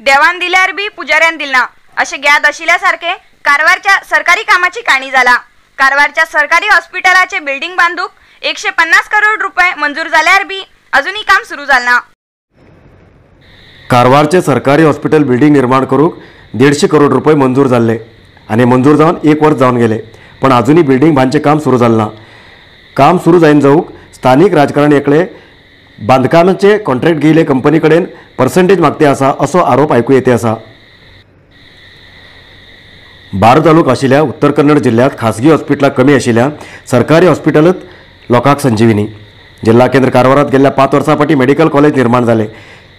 देवान दिल्यार बी पुजाऱ्यान दिलना अशें ग्याद आशिल्ल्या सारकें कारवारच्या सरकारी कामाची काणी जाला। कारवारच्या सरकारी हॉस्पिटलाचे बिल्डिंग बांदूक 150 करोड रुपये मंजूर जाल्यार बी अजूनही काम सुरू जालना। कारवारचे सरकारी हॉस्पिटल बिल्डिंग निर्माण करूक 150 करोड रुपये मंजूर जाल्ले आनी मंजूर जावन एक वर्स जावन गेले, पण अजूनही बिल्डिंग बांदचें काम सुरू जालना। काम सुरू जायन जावंक स्थानीक राजकारण एकले बांदकामाचे कॉन्ट्रॅक्ट घेयले कंपनी कडेन पर्संटेज मागते आसा असो आरोप आयकू येते आसा। बार तालुक आशिल्ल्या उत्तर कन्नड जिल्ल्यांत खासगी हॉस्पिटलां कमी आशिल्ल्यान सरकारी हॉस्पिटलांत लोकांक संजीवनी। जिल्हा केंद्र कारवारांत गेल्ल्या 5 वर्सां फाटीं मेडिकल कॉलेज निर्माण जालें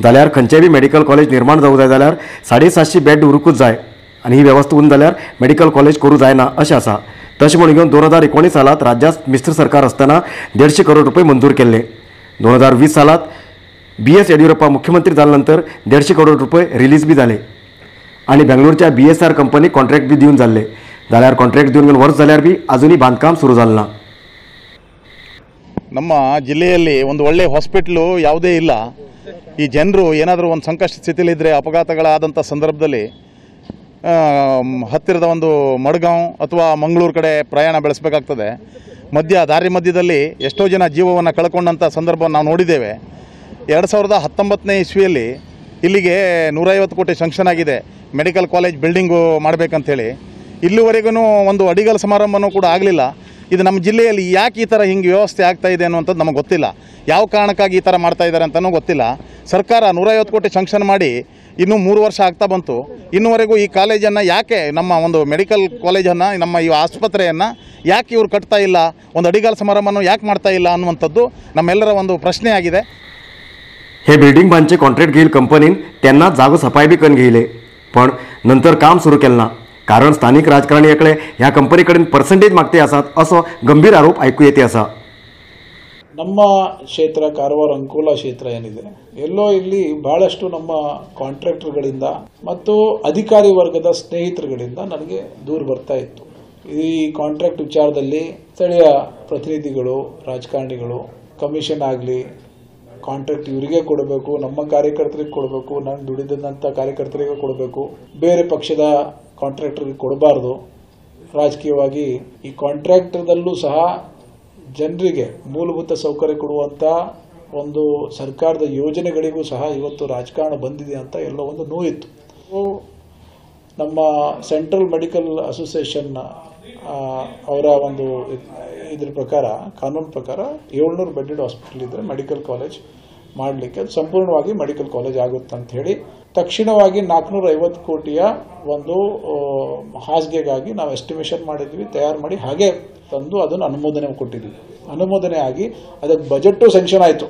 जाल्यार खंयचेय बी मेडिकल कॉलेज निर्माण जावंक जाय जाल्यार 750 बेड उरूंकूच जाय आनी ही वेवस्था उरना जाल्यार मेडिकल कॉलेज करूं जायना अशें आसा। तशें म्हणून घेवन 2019 सालांत राज्यांत मिश्र सरकार आसतना 150 करोड रुपये मंजूर केल्ले। 2020 सालांत बी एस येडियुरप्पा मुख्यमंत्री जाल्या नंतर 150 करोड रुपये रिलीज बी जाले आनी बेंगलोरच्या BSR कंपनीक कॉन्ट्रॅक्ट बी दिवन जाल्ले जाल्यार कॉन्ट्रॅक्ट दिवन वर्स जाल्यार बी अजूनही बांदकाम सुरू जालें ना। ನಮ್ಮ ಜಿಲ್ಲೆಯಲ್ಲಿ ಒಂದು ಒಳ್ಳೆ ಹಾಸ್ಪಿಟ್ಲು ಯಾವುದೇ ಇಲ್ಲ। ಈ ಜನರು ಏನಾದರೂ ಒಂದು ಸಂಕಷ್ಟ ಸ್ಥಿತಿಯಲ್ಲಿದ್ದರೆ ಅಪಘಾತಗಳಾದಂಥ ಸಂದರ್ಭದಲ್ಲಿ ಹತ್ತಿರದ ಒಂದು ಮಡ್ಗಾಂವ್ ಅಥವಾ ಮಂಗಳೂರು ಕಡೆ ಪ್ರಯಾಣ ಬೆಳೆಸಬೇಕಾಗ್ತದೆ। ದಾರಿ ಮಧ್ಯದಲ್ಲಿ ಎಷ್ಟೋ ಜನ ಜೀವವನ್ನು ಕಳ್ಕೊಂಡಂಥ ಸಂದರ್ಭವನ್ನು ನಾವು ನೋಡಿದ್ದೇವೆ। 2019ನೇ ಇಸ್ವಿಯಲ್ಲಿ ಇಲ್ಲಿಗೆ 150 ಕೋಟಿ ಸ್ಯಾಂಕ್ಷನ್ ಆಗಿದೆ ಮೆಡಿಕಲ್ ಕಾಲೇಜ್ ಬಿಲ್ಡಿಂಗು ಮಾಡಬೇಕಂಥೇಳಿ। ಇಲ್ಲಿವರೆಗೂ ಒಂದು ಅಡಿಗಲ್ ಸಮಾರಂಭನೂ ಕೂಡ ಆಗಲಿಲ್ಲ। ಇದು ನಮ್ಮ ಜಿಲ್ಲೆಯಲ್ಲಿ ಯಾಕೆ ಈ ಥರ ಹಿಂಗೆ ವ್ಯವಸ್ಥೆ ಆಗ್ತಾ ಇದೆ ಅನ್ನುವಂಥದ್ದು ನಮಗೆ ಗೊತ್ತಿಲ್ಲ। ಯಾವ ಕಾರಣಕ್ಕಾಗಿ ಈ ಥರ ಮಾಡ್ತಾ ಇದ್ದಾರೆ ಅಂತಲೂ ಗೊತ್ತಿಲ್ಲ। ಸರ್ಕಾರ 150 ಕೋಟಿ ಸ್ಯಾಂಕ್ಷನ್ ಮಾಡಿ ಇನ್ನೂ 3 ವರ್ಷ ಆಗ್ತಾ ಬಂತು, ಇನ್ನುವರೆಗೂ ಈ ಕಾಲೇಜನ್ನು ಯಾಕೆ ನಮ್ಮ ಒಂದು ಮೆಡಿಕಲ್ ಕಾಲೇಜನ್ನು ನಮ್ಮ ಈ ಆಸ್ಪತ್ರೆಯನ್ನು ಯಾಕೆ ಇವರು ಕಟ್ತಾ ಇಲ್ಲ, ಒಂದು ಅಡಿಗಾಲ ಸಮಾರಂಭವನ್ನು ಯಾಕೆ ಮಾಡ್ತಾ ಇಲ್ಲ ಅನ್ನುವಂಥದ್ದು ನಮ್ಮೆಲ್ಲರ ಒಂದು ಪ್ರಶ್ನೆ ಆಗಿದೆ। हे बिल्डिंग बांदचे कॉन्ट्रॅक्ट घेईल कंपनीन त्यांना जागो सफाई बी करून घेयले, पण नंतर काम सुरू केलें ना, कारण स्थानीक राजकारणी एकले ह्या कंपनी कडेन पर्संटेज मागते आसात असो गंभीर आरोप आयकू येते आसा। ನಮ್ಮ ಕ್ಷೇತ್ರ ಕಾರವಾರ ಅಂಕೋಲಾ ಕ್ಷೇತ್ರ ಏನಿದೆ ಎಲ್ಲೋ ಇಲ್ಲಿ ಬಹಳಷ್ಟು ನಮ್ಮ ಕಾಂಟ್ರಾಕ್ಟರ್ಗಳಿಂದ ಮತ್ತು ಅಧಿಕಾರಿ ವರ್ಗದ ಸ್ನೇಹಿತರುಗಳಿಂದ ನನಗೆ ದೂರು ಬರ್ತಾ ಇತ್ತು। ಈ ಕಾಂಟ್ರಾಕ್ಟ್ ವಿಚಾರದಲ್ಲಿ ಸ್ಥಳೀಯ ಪ್ರತಿನಿಧಿಗಳು, ರಾಜಕಾರಣಿಗಳು ಕಮಿಷನ್ ಆಗಲಿ ಕಾಂಟ್ರಾಕ್ಟ್ ಇವರಿಗೆ ಕೊಡಬೇಕು, ನಮ್ಮ ಕಾರ್ಯಕರ್ತರಿಗೆ ಕೊಡಬೇಕು, ನಾನು ದುಡಿದಂಥ ಕಾರ್ಯಕರ್ತರಿಗೆ ಕೊಡಬೇಕು, ಬೇರೆ ಪಕ್ಷದ ಕಾಂಟ್ರಾಕ್ಟರ್ಗೆ ಕೊಡಬಾರ್ದು। ರಾಜಕೀಯವಾಗಿ ಈ ಕಾಂಟ್ರಾಕ್ಟರ್ದಲ್ಲೂ ಸಹ ಜನರಿಗೆ ಮೂಲಭೂತ ಸೌಕರ್ಯ ಕೊಡುವಂಥ ಒಂದು ಸರ್ಕಾರದ ಯೋಜನೆಗಳಿಗೂ ಸಹ ಇವತ್ತು ರಾಜಕಾರಣ ಬಂದಿದೆ ಅಂತ ಎಲ್ಲೋ ಒಂದು ನೋವಿತ್ತು. ನಮ್ಮ ಸೆಂಟ್ರಲ್ ಮೆಡಿಕಲ್ ಅಸೋಸಿಯೇಷನ್ ಅವರ ಒಂದು ಇದ್ರ ಪ್ರಕಾರ, ಕಾನೂನು ಪ್ರಕಾರ 700 ಬೆಡ್ಡೆಡ್ ಹಾಸ್ಪಿಟಲ್ ಇದ್ದರೆ ಮೆಡಿಕಲ್ ಕಾಲೇಜ್ ಮಾಡಲಿಕ್ಕೆ ಅದು ಸಂಪೂರ್ಣವಾಗಿ ಮೆಡಿಕಲ್ ಕಾಲೇಜ್ ಆಗುತ್ತೆ ಅಂತ ಹೇಳಿ ತಕ್ಷಣವಾಗಿ 450 ಕೋಟಿಯ ಒಂದು ಹಾಸಿಗೆಗಾಗಿ ನಾವು ಎಸ್ಟಿಮೇಷನ್ ಮಾಡಿದ್ವಿ, ತಯಾರು ಮಾಡಿ ಹಾಗೆ ತಂದು ಅದನ್ನು ಅನುಮೋದನೆ ಕೊಟ್ಟಿದ್ವಿ. ಅನುಮೋದನೆ ಆಗಿ ಅದಕ್ಕೆ ಬಜೆಟು ಸ್ಯಾಂಕ್ಷನ್ ಆಯಿತು.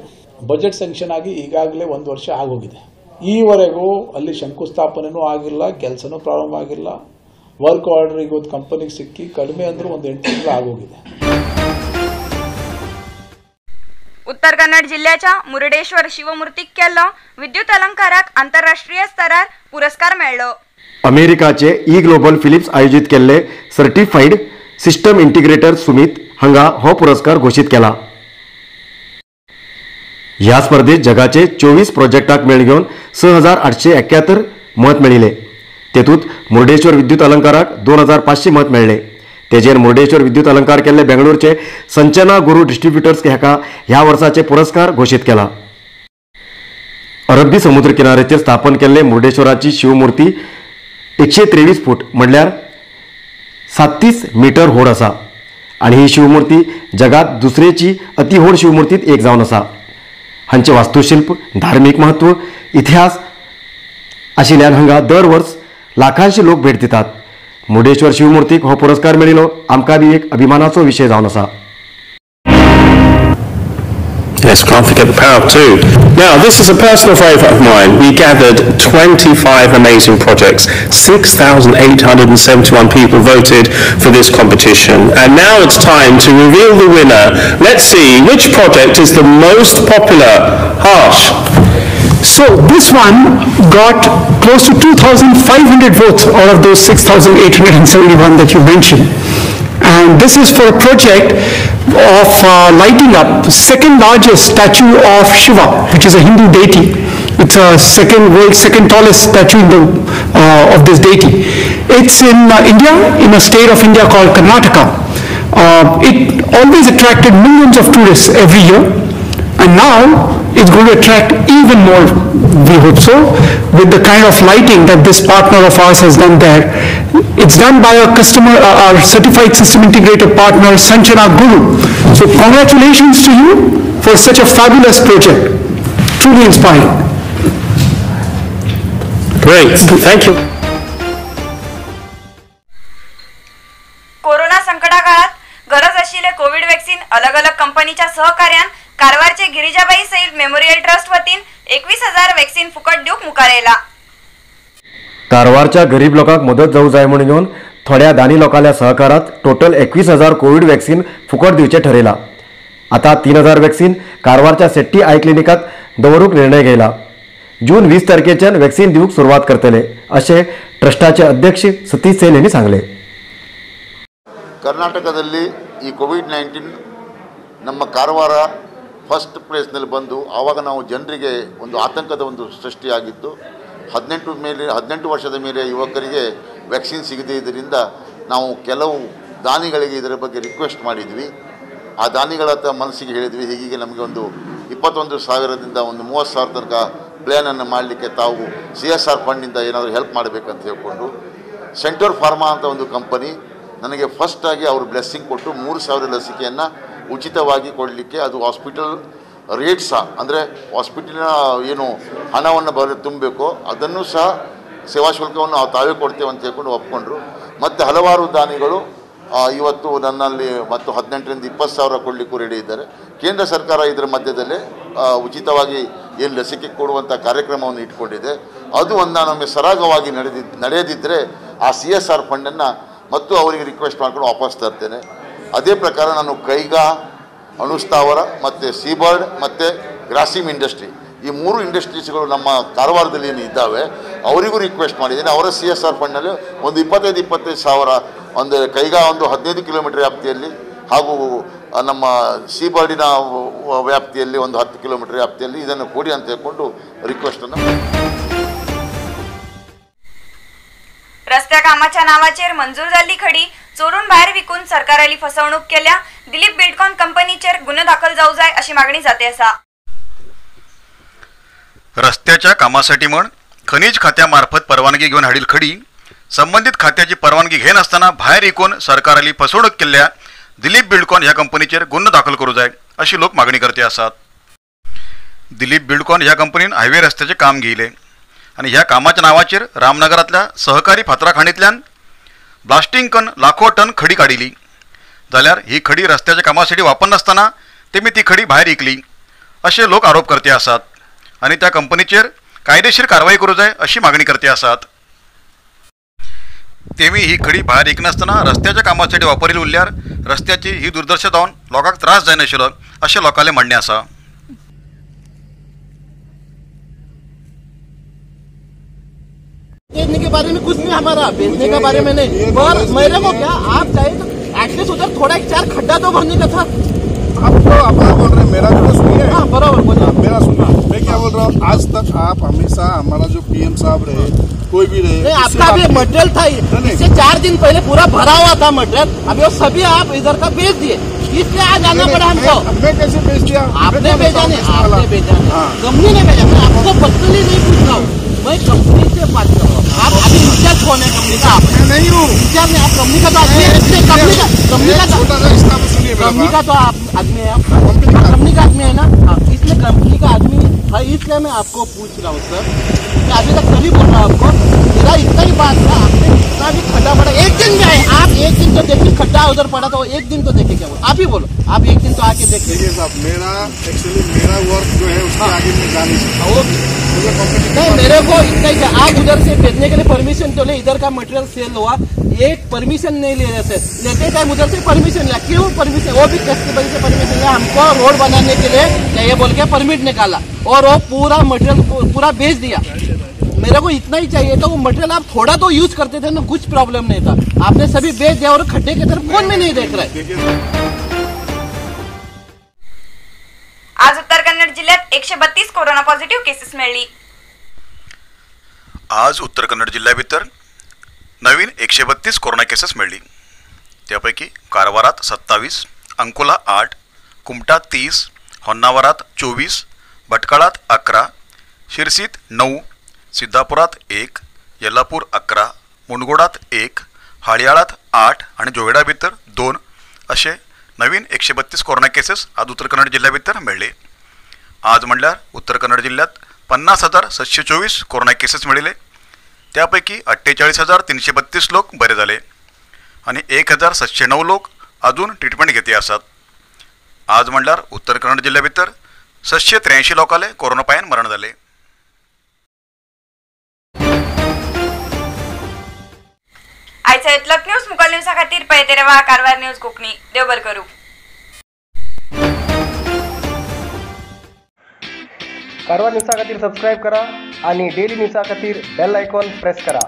ಬಜೆಟ್ ಸ್ಯಾಂಕ್ಷನ್ ಆಗಿ ಈಗಾಗಲೇ 1 ವರ್ಷ ಆಗೋಗಿದೆ. ಈವರೆಗೂ ಅಲ್ಲಿ ಶಂಕುಸ್ಥಾಪನೆಯೂ ಆಗಿಲ್ಲ, ಕೆಲಸನೂ ಪ್ರಾರಂಭ ಆಗಿಲ್ಲ. ವರ್ಕ್ ಆರ್ಡರ್ ಈಗ ಒಂದು ಕಂಪನಿಗೆ ಸಿಕ್ಕಿ ಕಡಿಮೆ ಅಂದ್ರೆ ಒಂದು 8 ತಿಂಗಳು ಆಗೋಗಿದೆ. उत्तर कन्नड जिल्ह्याच्या मुर्डेश्वर शिवमूर्तीक केल्लो विद्युत अलंकाराक आंतरराष्ट्रीय स्तरार पुरस्कार मेळ्ळो. अमेरिकाचे ई ग्लोबल फिलिप्स आयोजित केल्ले सर्टिफाईड सिस्टम इंटिग्रेटर सुमित हांगा हो पुरस्कार घोषित केला. ह्या स्पर्धेत जगाचे 24 प्रोजेक्टाक मेळ घेवन 6871 मत मेळिले. तेतूंत मुर्डेश्वर विद्युत अलंकाराक 2500 मत मेळ्ळे. तेजेर मुर्डेश्वर विद्युत अलंकार केल्ले बेंगळूरचे संचना गुरु डिस्ट्रिब्युटर्स हाका ह्या वर्साचे पुरस्कार घोषित केला. अरबी समुद्र किनाऱ्याचेर स्थापन केल्ले मुर्डेश्वराची शिवमूर्ती 123 फूट म्हणल्यार 37 मीटर व्हड आसा आनी ही शिवमूर्ती जगात दुसरेची अति व्हड शिवमूर्तीत एक जावन आसा. हांचे वास्तुशिल्प, धार्मीक महत्व, इतिहास आशिल्ल्यान हांगा दर वर्स लाखांशी लोक भेट दितात. मुर्डेश्वर शिवमूर्तीक हो पुरस्कार मेळिल्लो आमकां बी एक अभिमानाचो विशय जावन आसा. Yes, can't forget the power of two. Now, this is a personal favourite of mine. We gathered 25 amazing projects. 6,871 people voted for this competition. And now it's time to reveal the winner. Let's see which project is the most popular. Harsh. So this one got close to 2,500 votes out of those 6,871 that you mentioned. And this is for a project of lighting up the second largest statue of Shiva, which is a Hindu deity, It's a world's second tallest statue in the, of this deity. It's in India, in a state of India called Karnataka. It always attracted millions of tourists every year, and now it's going to attract even more, we hope so, with the kind of lighting that this partner of ours has done there. It's done by our customer, our certified system integrator partner, Sanchana Guru. So congratulations to you for such a fabulous project. Truly inspiring. Great, thank you. Corona संकटा काळात गरज आशिल्ले Covid vaccine अलग अलग कंपनीच्या सहकार्यान कारवारचे गिरिजाबाई सैल memorial trust वतीन 21,000 vaccine फुकट दिवंक मुखार आयला. कारवारच्या गरीब लोकांक मदत जावं जाय म्हणून घेवन थोड्या दानी लोकांल्या सहकारात टोटल 21,000 कोविड वॅक्सिन फुकट दिवचें ठरयला. आता 3,000 वॅक्सिन कारवारच्या सेट्टी I क्लिनिकात दवरूंक निर्णय घेतला. जून 20 तारखेच्यान वॅक्सिन दिवंक सुरवात करतले अशें ट्रस्टाचे अध्यक्ष सतीश सैल यांनी सांगले. ಕರ್ನಾಟಕದಲ್ಲಿ ಈ ಕೋವಿಡ್-19 ನಮ್ಮ ಕಾರವಾರ ಫಸ್ಟ್ ಪ್ಲೇಸ್ನಲ್ಲಿ ಬಂದು ಆವಾಗ ನಾವು ಜನರಿಗೆ ಒಂದು ಆತಂಕದ ಒಂದು ಸೃಷ್ಟಿಯಾಗಿತ್ತು. 18 ವರ್ಷದ ಮೇಲೆ ಯುವಕರಿಗೆ ವ್ಯಾಕ್ಸಿನ್ ಸಿಗದೇ ಇದರಿಂದ ನಾವು ಕೆಲವು ದಾನಿಗಳಿಗೆ ಇದರ ಬಗ್ಗೆ ರಿಕ್ವೆಸ್ಟ್ ಮಾಡಿದ್ವಿ. ಆ ದಾನಿಗಳ ಮನಸ್ಸಿಗೆ ಹೇಳಿದ್ವಿ, ಹೀಗೆ ನಮಗೆ ಒಂದು 21,000ದಿಂದ ಒಂದು 30,000 ತನಕ ಪ್ಲ್ಯಾನನ್ನು ಮಾಡಲಿಕ್ಕೆ ತಾವು CSR ಫಂಡ್ನಿಂದ ಏನಾದರೂ ಹೆಲ್ಪ್ ಮಾಡಬೇಕಂತ ಹೇಳಿಕೊಂಡು ಸೆಂಟರ್ ಫಾರ್ಮಾ ಅಂತ ಒಂದು ಕಂಪನಿ ನನಗೆ ಫಸ್ಟಾಗಿ ಅವರು ಬ್ಲೆಸ್ಸಿಂಗ್ ಕೊಟ್ಟು 3,000 ಲಸಿಕೆಯನ್ನು ಉಚಿತವಾಗಿ ಕೊಡಲಿಕ್ಕೆ, ಅದು ಹಾಸ್ಪಿಟಲ್ ರೇಟ್ ಸಹ, ಅಂದರೆ ಹಾಸ್ಪಿಟಲಿನ ಏನು ಹಣವನ್ನು ತುಂಬಬೇಕೋ ಅದನ್ನು ಸಹ ಸೇವಾ ಶುಲ್ಕವನ್ನು ತಾವೇ ಕೊಡ್ತೇವೆ ಅಂತ ಹೇಳ್ಕೊಂಡು ಒಪ್ಕೊಂಡ್ರು. ಮತ್ತು ಹಲವಾರು ದಾನಿಗಳು ಇವತ್ತು ನನ್ನಲ್ಲಿ ಮತ್ತು 18,000 ರಿಂದ 20,000 ಕೊಡಲಿಕ್ಕೂ ರೆಡಿ ಇದ್ದಾರೆ. ಕೇಂದ್ರ ಸರ್ಕಾರ ಇದರ ಮಧ್ಯದಲ್ಲೇ ಉಚಿತವಾಗಿ ಏನು ಲಸಿಕೆ ಕೊಡುವಂಥ ಕಾರ್ಯಕ್ರಮವನ್ನು ಇಟ್ಕೊಂಡಿದೆ. ಅದು ಒಂದು ನಮಗೆ ಸರಾಗವಾಗಿ ನಡೆಯದಿದ್ದರೆ ಆ CSR ಫಂಡನ್ನು ಮತ್ತು ಅವರಿಗೆ ರಿಕ್ವೆಸ್ಟ್ ಮಾಡ್ಕೊಂಡು ವಾಪಸ್ ತರ್ತೇನೆ. ಅದೇ ಪ್ರಕಾರ ನಾನು ಕೈಗಾ, ಅಣುಸ್ಥಾವರ ಮತ್ತು ಸೀಬರ್ಡ್ ಮತ್ತು ಗ್ರಾಸಿಮ್ ಇಂಡಸ್ಟ್ರಿ, ಈ 3 ಇಂಡಸ್ಟ್ರೀಸ್ಗಳು ನಮ್ಮ ಕಾರವಾರದಲ್ಲಿ ಏನು ಇದ್ದಾವೆ ಅವರಿಗೂ ರಿಕ್ವೆಸ್ಟ್ ಮಾಡಿದ್ದೀನಿ. ಅವರ CSR ಫಂಡ್ನಲ್ಲಿ ಒಂದು 25,000 ಒಂದು ಕೈಗಾ ಒಂದು 15 ಕಿಲೋಮೀಟರ್ ವ್ಯಾಪ್ತಿಯಲ್ಲಿ ಹಾಗೂ ನಮ್ಮ ಸೀಬರ್ಡಿನ ವ್ಯಾಪ್ತಿಯಲ್ಲಿ ಒಂದು 10 ಕಿಲೋಮೀಟರ್ ವ್ಯಾಪ್ತಿಯಲ್ಲಿ ಇದನ್ನು ಕೊಡಿ ಅಂತ ಹೇಳ್ಕೊಂಡು ರಿಕ್ವೆಸ್ಟನ್ನು. रस्त्या कामाच्या नावाचेर मंजूर जाल्ली खडी चोरून भायर विकून सरकाराली फसवणूक केल्या दिलीप बिल्डकॉन कंपनीचेर गुन्हो दाखल जाऊ जाय अशी मागणी जाते आसा. रस्त्याच्या कामासाठी म्हण खनिज खात्यामार्फत परवानगी घेऊन हाडील खडी संबंधित खात्याची परवानगी घेनासतना भायर विकून सरकाराली फसवणूक केल्ल्या दिलीप बिल्डकॉन ह्या कंपनीचेर गुन्हो दाखल करू जाय अशी लोक मागणी करते आसात. दिलीप बिल्डकॉन ह्या कंपनीन हायवे रस्त्याचे काम घेयले आणि ह्या कामाच्या नावाचेर रामनगरातल्या सहकारी फातराखाणींतल्यान ब्लास्टिंग कन लाखो टन खडी काडिली. जाल्यार ही खडी रस्त्याच्या कामासाठी वापरनासतना तेमी ती खडी भायर विकली असे लोक आरोप करते आसात आणि त्या कंपनीचेर कायदेशीर कारवाई करू जाय अशी मागणी करते आसात. तेमी ही खडी भायर विकनासतना रस्त्याच्या कामासाठी वापरिली उरल्यार रस्त्याची ही दुर्दशा जावन लोकांक त्रास जायनाशिल्लो अशें लोकांलें म्हणणें आसा. बेचने के बारे में कुछ नहीं, हमारा बेचने के बारे में नहीं, पर मेरे को क्या आप चाहे तो एटलीस्ट उधर थोड़ा एक 4 खड्डा तो भरने का था। आप तो अपना बोल रहे हैं, मेरा तो सुनिए। हाँ बराबर बोलो, मेरा सुनना। मैं क्या बोल रहा हूँ, आज तक आप हमेशा हमारा जो PM साहब रहे, कोई भी रहे, नहीं आपका भी मटेरियल था, इससे 4 दिन पहले पूरा भरा हुआ था मटेरियल, अभी वो सभी आप इधर का बेच दिए, इसलिए आज आना पड़ा हमको। मैं कैसे बेच दिया? आपने भेजा नहीं, आपने भेजा नहीं, कंपनी ने भेजा। मैं आपको पर्सनली नहीं पूछ रहा हूँ, मैं कंपनी से बात कर रहा हूँ। आप अभी इंचार्ज कौन है कंपनी का? आप नहीं हूँ इंचार्ज नहीं, आप कंपनी का तो आदमी है। कंपनी का तो आप आदमी है, कंपनी का आदमी है ना, इसलिए कंपनी का आदमी है, इसलिए मैं आपको पूछ रहा हूँ सर। मैं अभी तक सभी बोल रहा हूँ आपको, मेरा इतना ही बात था। आपने जितना भी खड्डा पड़ा एक दिन में आए आप, एक दिन तो देखिए खड्डा उधर पड़ा था, एक दिन तो देखे, क्या बोलो आप ही बोलो, आप एक दिन तो आके देखिए। साहब मेरा एक्चुअली मेरा वर्क जो है उसके आगे मैं जा नहीं सकता। नहीं मेरे को इतना ही, आप उधर से भेजने के लिए परमिशन तो ले, इधर का मटेरियल सेल हुआ, एक परमिशन नहीं ले रहे सर, लेते टाइम उधर से परमिशन लिया, क्यों परमिशन, वो भी कस्टमर से परमिशन लिया, हमको रोड बनाने के लिए चाहिए बोल के परमिट निकाला और वो पूरा मटेरियल पूरा बेच दिया। मेरे को इतना ही चाहिए था, वो मटेरियल आप थोड़ा तो यूज करते थे ना, कुछ प्रॉब्लम नहीं था, आपने सभी बेच दिया और खड्डे की तरफ कौन भी नहीं देख रहा है। आज उत्तर कन्नड जिल्ह्यात 132 कोरोना पॉझिटिव्ह केसेस मिळाली. आज उत्तर कन्नड जिल्ह्या भितर नवीन 132 कोरोना केसेस मेळ्ळी. त्यापैकी कारवारात 27, अंकोला 8, कुमटा 30, होन्नावरात 24, भटकळात 11, शिरसीत 9, सिद्धापुरात 1, येल्लापूर 11, मुंडगोडात 1, हाळयाळात 8 आणि जोयडा भितर 2 असे नवीन 132 कोरोना केसेस आज उत्तर कन्नड जिल्ह्या भितर मेळ्ळे. आज म्हणल्यार उत्तर कन्नड जिल्ह्यात 50,724 कोरोना केसेस मेळिल्ले. त्यापैकी 48,332 लोक बरे जाले आणि 1,709 लोक अजून ट्रिटमेंट घेते आसात. आज म्हणल्यार उत्तर कन्नड जिल्ह्या भितर 783 लोकांले कोरोना पायान मरण जाले. आयचा इतलोच न्यूज. मुकाल न्यूजा खातीर पळयत रावा कारवार न्यूज कोंकणी. देव बरें करूं. कारवार न्यूजा खातीर सबस्क्रायब करा आणि डेली न्यूजा खातीर बेल आयकॉन प्रेस करा.